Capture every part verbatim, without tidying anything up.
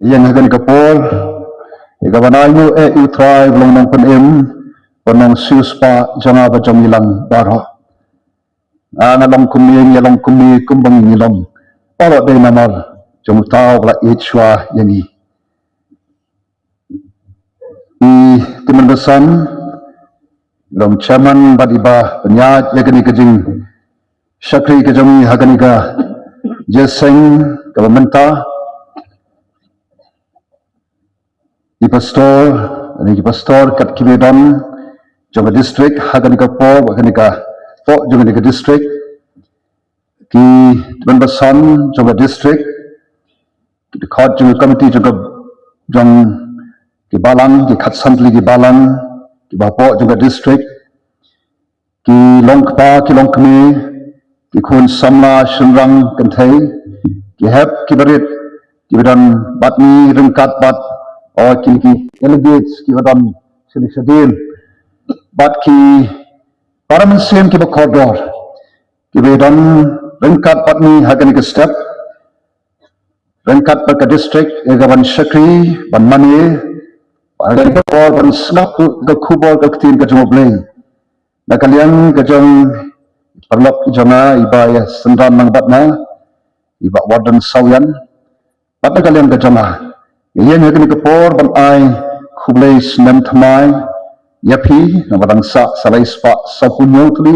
Ïa nga ha kane ka por, ïa kaba nga ainguh ïa u Trai ba long nongpynim, ba long nongsiewspah jong nga bad jong ngi lang baroh. Nga nga long kumne, nga long kumne, kumba ngi long. Baroh dei namar jong uta uba la ïeit shuwa ïa ngi. I Tymmen Basan, long chairman bad iba pynïaid ïa kane ka jingshakri ka jong ngi ha kane ka jingïaseng kaba mynta. I pastor, i pastor kat kiba don jong ka district ha kane ka por, ha kane ka por jong kane ka district. Ki Tymmen Basan jong ka district, ki dkhot jong ka committee jong ka, jong ki balang, ki khatsan tylli ki balang kiba hapoh jong ka district, ki longkpa, ki longkmie, ki khun samla shynrang kynthei, ki hep ki barit kiba don bad ngi ryngkat bad, oh, ki, ki delegates kiba don shane shadien, bad ki para mynsiem kiba kordor kiba don ryngkat bad ngi ha kane ka step, ryngkat bad ka district ïa kaban shakri, ban mane, ban, ban sngap ka khubor ka ktien ka jong U Blei. Na ka liang ka jong paralok jong nga iba ïa synran lang bad nga, i Bah Warden Sawian, bad na ka liang ka jong nga, nga ïeng ha kane ka por ban ai khublei snem thymmai ïa phi, namar dang sah sa lai spah sawphew hynñiew tylli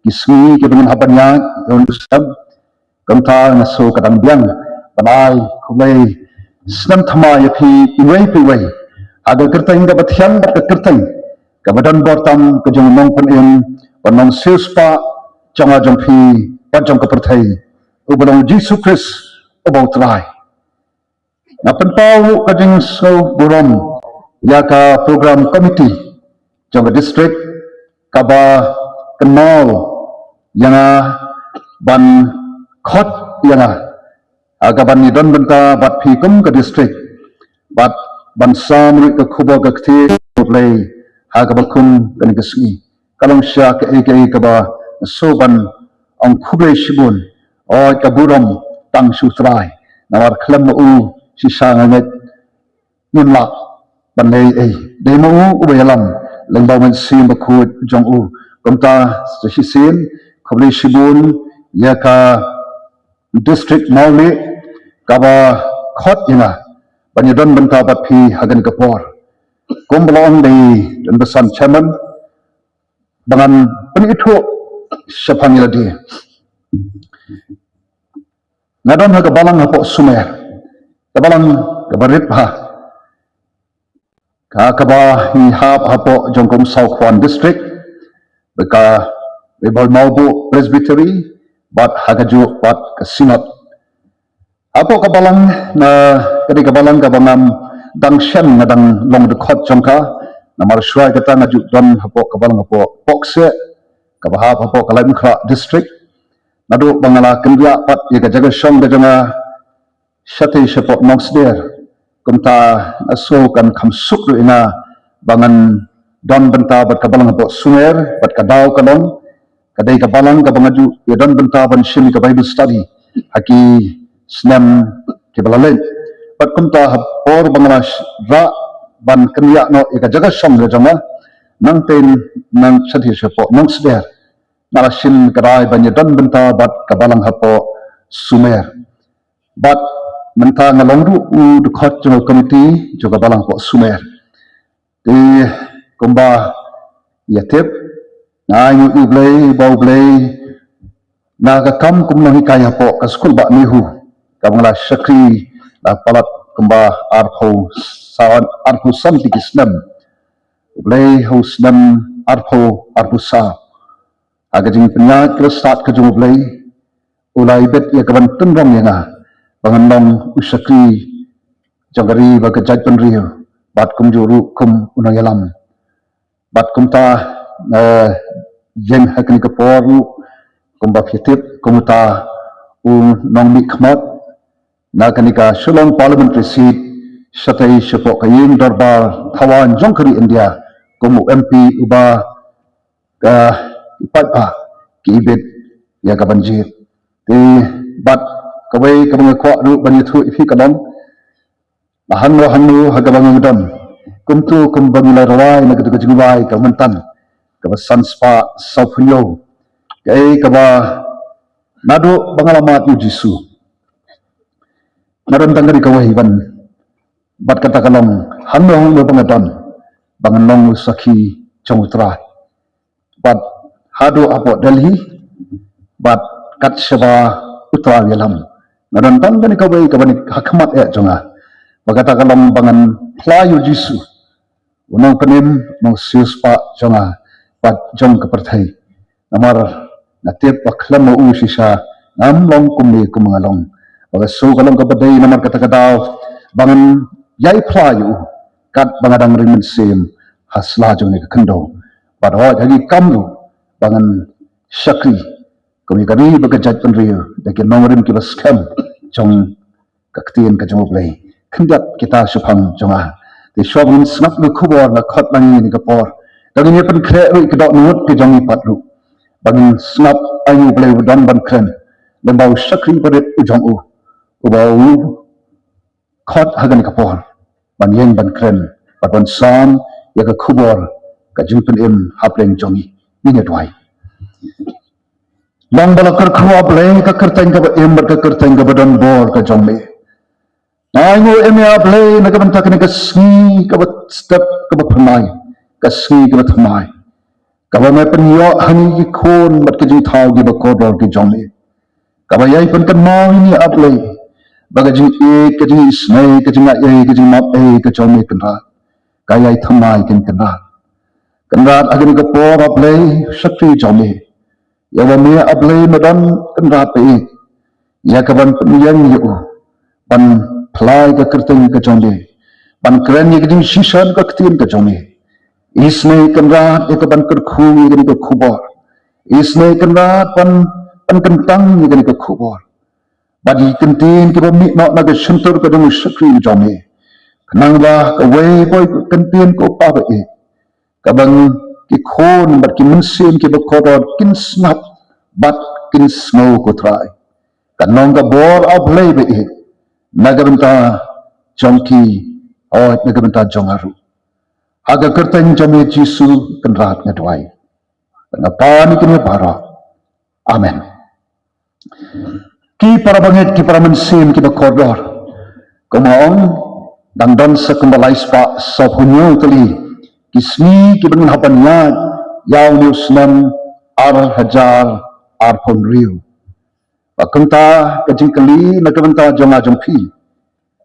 ki sngi kiba ngin hap ban ïaid ïa u snem. Kumta nga shu ka dang biang ban ai khublei snem thymmai ïa phi iwei pa iwei ha ka kyrteng kaba thiang bad ka kyrteng kaba don bor tam ka jong u Nongpynim bad Nongsiewspah jong nga, jong phi bad jong ka pyrthei, uba long U Jisu Khrist uba U Trai. Nga pynpaw ruh ka jingsngewburom ïa ka program committee jong ka district kaba kynmaw ïa nga ban khot ïa nga ha kaban ïadon bynta bad phi kum ka district, bad ban sam ruh ka khubor ka ktien U Blei ha kaba kum kane ka sngi. Ka long shisha kaei kaei kaba nga shu ban ong khublei shibun, oi ka burom tang sha U Trai, namar khlem ma u shisha nga ngeit ngim lah ban leh ei. Dei ma u uba ïalam lyngba u Mynsiem Bakhuid jong u. Kumta sa shisien khublei shibun ïa ka district Mawlih kaba khot ïa nga ban ïadon bynta bad phi ha kane ka por. Kumba la ong da i Tymmen Basan chairman, ba ngan pynithuh shaphang ïa lade. Nga don ha ka balang hapoh Sumer, ka balang kaba rit bha, ka kaba ngi hap hapoh jong ka Umsaw Khwan District, bad ka Ri Bhoi Mawbuh Presbytery, bad ha kajuh bad ka Synod. Hapoh ka balang, na ka dei ka balang kaba ngam dang shen, nga dang long dkhot jong ka. Namar shuwa kata nga ju don hapoh ka balang hapoh Pohkseh, kaba hap hapoh ka Laitumkhrah District. Naduh ba nga la kynriah pat ïa ka jaka shong ka jong nga shatei shapoh Nongsder, kumta nga shu kan kham suk ruh ïa nga ba ngan don bynta bad ka balang hapoh Sumer, bad ka daw ka long ka dei ka balang kaba nga ju ïadon bynta ban shim ïa ka Bible study ha ki snem kiba la leit. Bad kumta ha por ba nga la sh-, rah ban kynriah noh ïa ka jaka shong ka jong nga, nangtei nang shatei shapoh Nongsder, nga la shim ka rai ban ïadon bynta bad ka balang hapoh Sumer. Bad mynta nga long ruh u dkhot jong ka committee jong ka balang hapoh Sumer. Te kumba ïa tip, nga ainguh ïa U Blei ba U Blei, na ka kam kum u nonghikai hapoh ka skul Bah Nehu, kaba nga la shakri la palat kumba arphew san, arphew san tylli ki snem. U Blei ha u snem arphew, arphew saw, ha ka jingpynïaid kaba stad ka jong U Blei, u la ibit ïa kaban tynrong ïa nga ba ngan long u shakri jong ka ri bad ka jaitbynriew, bad kumjuh ruh kum u nongïalam. Bad kumta, eh, ïeng ha kane ka por ruh, kumba phi tip, kum uta u nongmihkhmat na kane ka Shillong Parliamentary Seat, shatei shapoh ka ïing dorbar thawaiñ jong ka ri India, kum u M P uba ka, ki paidbah ki ibit ïa kaban jied. Te bad kawei kaba nga kwah ruh ban ïathuh ïa phi ka long, Ba hangno hangno ha kaba nga don, kumto kumba ngi la rwai na katu ka jingrwai ka mynta, kaba san spah sawphew hynñiew. Kaei kaba naduh ba nga la mad ïa u Jisu, nga don tang kane kawei ban, bad kata ka long, hangno hangno ba nga don, ba ngan long u sakhi jong U Trai. Bad haduh hapoh Delhi, bad kat shaba U Trai u ïalam, nga don tang kane kawei kaba nyngkong ha khmat eh jong nga. Ba kata ka long ba ngan phla ïa u Jisu, u nongpynim, nongsiewspah jong nga bad jong ka pyrthei. Namar nga tip ba khlem ma u shisha ngam long kumne kumba nga long. Ba ka shu ka long kaba dei namar kata ka daw ba ngan ïai phla ïa u, katba nga dang ring mynsiem ha sla jong kane ka khyndew. Bad hooid ha ki kam ruh ba ngan shakri kum ïa ka ri bad ka jaitbynriew da ki nongrim kiba skhem jong ka ktien ka jong U Blei. Khyndiat kita shaphang jong nga. Te shuwa ba ngin sngap ïa ka khubor, nga khot lang ïa kane ka por, da ngin ïa pynkhreh ruh ïa ka dohnud ka jong ngi pat ruh, ba ngin sngap ïa U Blei uba don ban kren, lem bad u shakri barit u jong u, uba u khot ha kane ka por ban ïeng ban kren bad ban sam ïa ka khubor ka jingpynim hapdeng jong ngi. Ngin ïa duwai. Long ba la kyrkhu, A Blei, ka kyrteng kaba im bad ka kyrteng kaba don bor ka jong me. Nga ainguh ïa me, A Blei, na ka bynta kane ka sngi kaba step, kaba phyrnai, ka sngi kaba thymmai, kaba me pynïoh ha ngi ki khun bad ki jingthaw kiba kordor ki jong me, kaba ïai pynkynmaw ïa ngi, A Blei, ba ka jingïeit, ka jingisynei, ka jingaiei, ka jingmap ei ka jong me, Kynrad, ka ïai thymmai, Kynrad. Kynrad, ha kane ka por, A Blei, shakri jong me, ïa uba me, A Blei, me don, Kynrad, ba ïeit, ïa ka ban pynïeng ïa u ban phla ïa ka kyrteng ka jong me, ban kren ïa ka jingshisha ka ktien ka jong me. Isynei, Kynrad, ïa ka ban kyrkhu ïa kane ka khubor. Isynei, Kynrad, ban, ban kyntang ïa kane ka khubor. Bad ïa ki kyntien kiba mih noh na ka shyntur ka jong u shakri jong me, khnang ba kawei pa kawei ka kyntien, ko Pa ba ïeit, kaba ki khun bad ki mynsiem kiba kordor kin sngap bad kin sngew, ko Trai, kan long ka bor, A Blei ba ïeit, na ka bynta jong ki, hooid, na ka bynta jong nga ruh. Ha ka kyrteng jong me Jisu, Kynrad, nga duwai. Nga pan ïa kine baroh. Amen. Ki para bangeit, ki para mynsiem kiba kordor, kumba ong, dang don sa kumba lai spah sawphew hynñiew tylli ki sngi kiba ngin hap ban ïaid ïa une u snem ar hajar arphew hynriew. Bad kumta ka jingkylli na ka bynta jong nga jong phi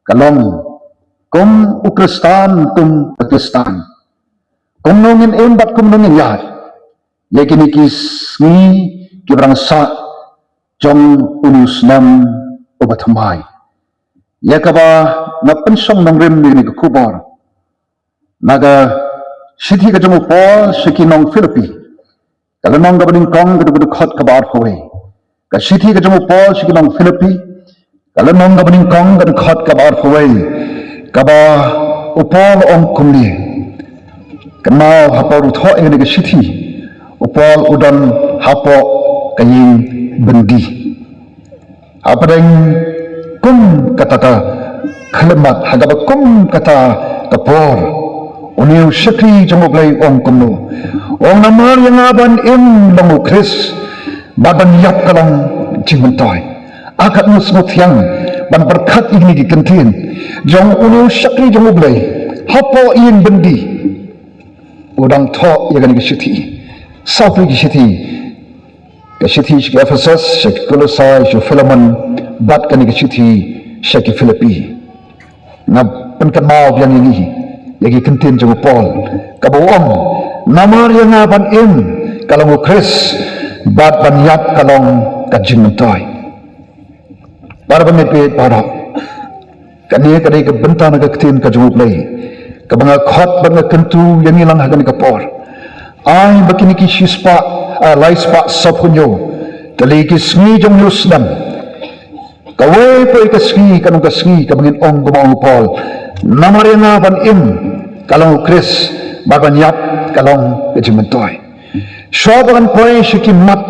ka long, kum u Khristan, kum u Khristan, kumno ngin im bad kumno ngin ïaid ïa kine ki sngi kiba dang sah jong une u snem uba thymmai. Ïa kaba nga pynshong nongrim ïa kane ka khubor na ka shithi ka jong u Paul sha ki nong Philippi, ka lynnong kaba nyngkong, ka dkhot kaba arphew wei. Ka shithi ka jong u Paul sha ki nong Philippi, ka lynnong kaba nyngkong, ka dkhot kaba arphew wei, kaba u Paul u ong kumne. Kynmaw, hapoh ruh thoh ïa kane ka shithi, u Paul u don hapoh ka ïing byndi. Hapdeng kum kata ka khyllipmat, ha kaba kum kata ka por, une u shakri jong U Blei u ong kumno? U ong, namar ïa nga ban im long u Khrist, bad ban ïap ka long jingmyntoi. A katno sngewthiang ban pyrkhat ïa kine ki kyntien jong une u shakri jong U Blei hapoh ïing byndi. U dang thoh ïa kane ka shithi, saw tylli ki shithi. Ka shithi sha ki Ephesos, sha ki Kolossai, sha Philemon, bad kane ka shithi sha ki Philippi. Nga pynkynmaw biang ïa ngi ïa ki kyntien jong u Paul, kaba u ong, namar ïa nga ban im ka long u Khrist, bad ban ïap ka long ka jingmyntoi. Para bangeit baroh, kane ka dei ka bynta na ka ktien ka jong U Blei kaba nga khot bad nga kyntu ïa ngi lang ha kane ka por. Ai ba kine ki shispah, ah, lai spah sawphew hynñiew tylli ki sngi jong une u snem, kawei pa kawei ka sngi kan long ka sngi kaba ngin ong kumba ong u Paul, namar ïa nga ban im ka long u Khrist, bad ban ïap ka long ka jingmyntoi. Shuwa ba ngan poi sha ki mat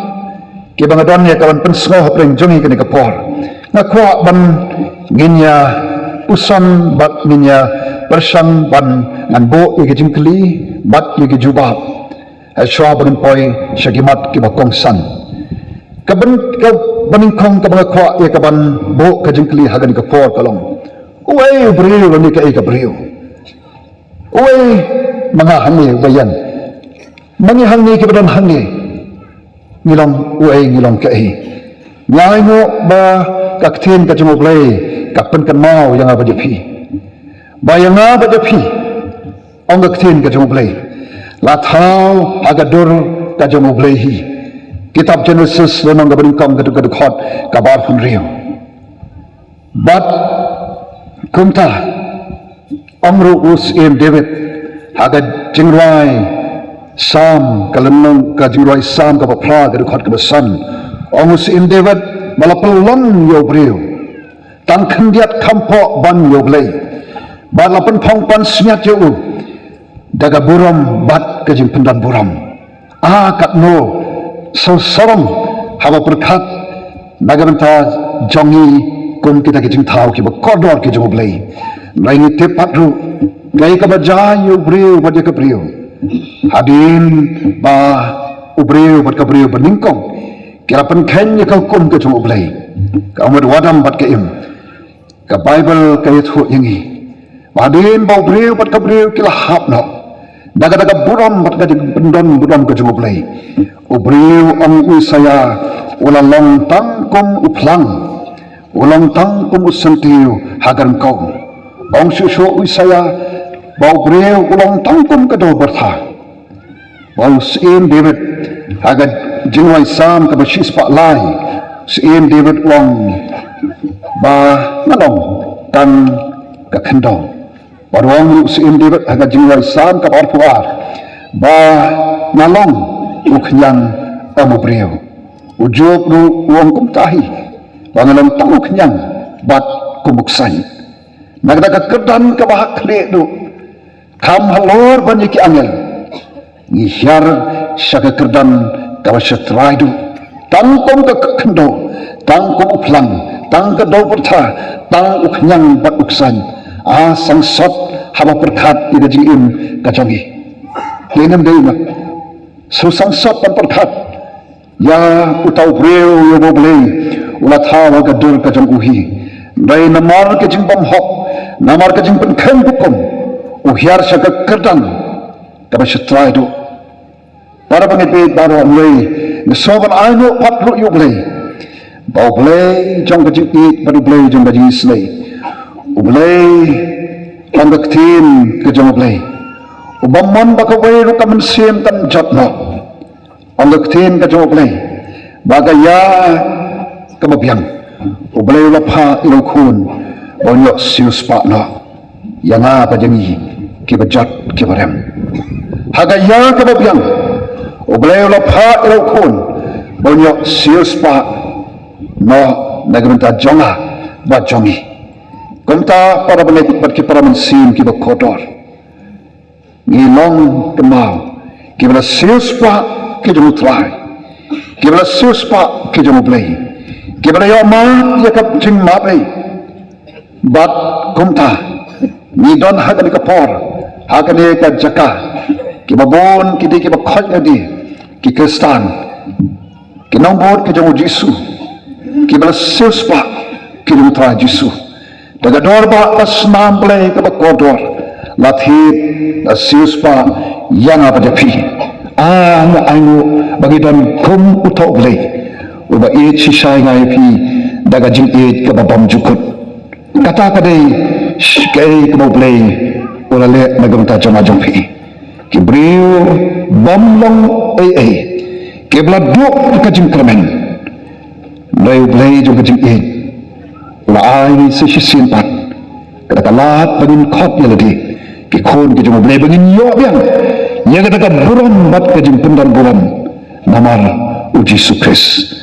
kiba nga don ïa ka ban pynsngew hapdeng jong ngi kane ka por, nga kwah ban ngin ïa Puson bad ngin ïa pyrshang ban ngan buh ïa ki jingkylli bad ïa ki jubab. Hashwa ba ngin poi sha ki mat kiba kongsan. Ka ban, ka banyngkong kaba nga kwah ïa ka ban buh ka jingkylli ha kane ka por ka long, uei u briew lane kaei ka briew? Uei ma nga hangne uba ïeng? Ma ngi hangne kiba don hangne, ngi long uei, ngi long kaei? Nga ainguh ba ka ktien ka jong U Blei ka pynkynmaw ïa nga bad ïa phi. Ba ïa nga bad ïa phi, ong ka ktien ka jong U Blei, la thaw ha ka dur ka jong U Blei hi. Kitab Genesis lynnong kaba nyngkong, ka dkhot kaba arphew hynriew. Bad kumta ong ruh u Syiem David ha ka jingrwai Salm, ka lynnong, ka jingrwai Salm kaba phra, ka dkhot kaba san. Ong u Syiem David ba la pynlong ïa u briew tang khyndiat khympoh ban ïa U Blei, bad la pynphong pansngiat ïa u da ka burom bad ka jingpyndonburom. A katno sngewsarong haba pyrkhat na ka bynta jong ngi kum kita ki jingthaw kiba kordor ki jong U Blei. Hynrei ngi tip pat ruh kaei kaba jia ïa u briew bad ïa ka briew, hadien ba u briew bad ka briew banyngkong ki la pynkheiñ ïa ka hukum ka jong U Blei, ka ummat u Adam bad ka Im. Ka Baibl ka ïathuh ïa ngi ba hadien ba u briew bad ka briew ki la hap noh da kata ka burom bad ka jingpyndonburom ka jong U Blei, u briew, ong u Isaïah, u la long tang kum u phlang, u long tang kum u syntiew ha ka ryngkew. Ong shuh shuh u Isaïah ba u briew u long tang kum ka dewbyrtha. Ba u Syiem David ha ka jingrwai Salm kaba shispah lai, Syiem David u ong ba nga long tang ka khyndew. Bad u ong ruh u Syiem David ha ka jingrwai Salm kaba arphew ar ba nga long u khñiang, ym u briew. U Job ruh u ong kumta hi, ba nga long tang u khñiang bad kum u ksaiñ. Na kata ka kyrdan kaba ha khlieh duh, kham halor ban ïa ki angel, ngi hiar sha ka kyrdan kaba sha trai duh, tang kum ka khyndew, tang kum u phlang, tang ka dewbyrtha, tang u khñiang bad u ksaiñ. A sangsot haba pyrkhat ïa ka jingim ka jong ngi. Ngi ngim dei ma shu sangsot ban pyrkhat ïa uta u briew ïa uba U Blei u la thaw ha ka dur ka jong u hi. Hynrei namar ka jingbymhok, namar ka jingpynkheiñ hukum, u hiar sha ka kyrdan kaba sha trai duh. Para bangeit baroh, hynrei nga sngew ban ainguh pat ruh ïa U Blei, ba U Blei jong ka jingïeit bad U Blei jong ka jingisynei, U Blei, ong ka ktien ka jong U Blei, uba mon ba kawei ruh ka mynsiem kan jot noh. Ong ka ktien ka jong U Blei ba ka ïa kaba biang U Blei u la phah ïa u Khun ba un ïoh siewspah noh ïa nga bad ïa ngi kiba jot kiba rem. Ha ka ïa kaba biang U Blei u la phah ïa u Khun ba un ïoh siewspah noh na ka bynta jong nga bad jong ngi. Kumta para bangeit bad ki para mynsiem kiba kordor, ngi long kynmaw kiba la siewspah ki jong U Trai, kiba la siewspah ki jong U Blei, kiba la ïoh mad ïa ka jingmad ei. Bad kumta ngi don ha kane ka por, ha kane ka jaka, kiba bun ki dei kiba koit lade, ki Khristan, ki nongbud ki jong U Jisu, kiba la siewspah ki jong U Trai Jisu. Da ka dor ba ka snam Blei kaba kordor la thied, la siewspah ïa nga bad ïa phi. A, nga ainguh ba ngi don kum uta U Blei uba ïeit shisha ïa nga ïa phi da ka jingïeit kaba bymjukut. Kata ka dei kaei kaba U Blei u la leh na ka bynta jong nga jong phi. Ki briew bym long ei ei, kiba la duh ka jingkyrmen. Hynrei U Blei jong ka jingïeit u la ai sa shisien pat kata ka lad ba ngin khot ïa lade ki khun ki jong U Blei, ba ngin ïoh biang ïa kata ka burom bad ka jingpyndonburom namar U Jisu Khrist.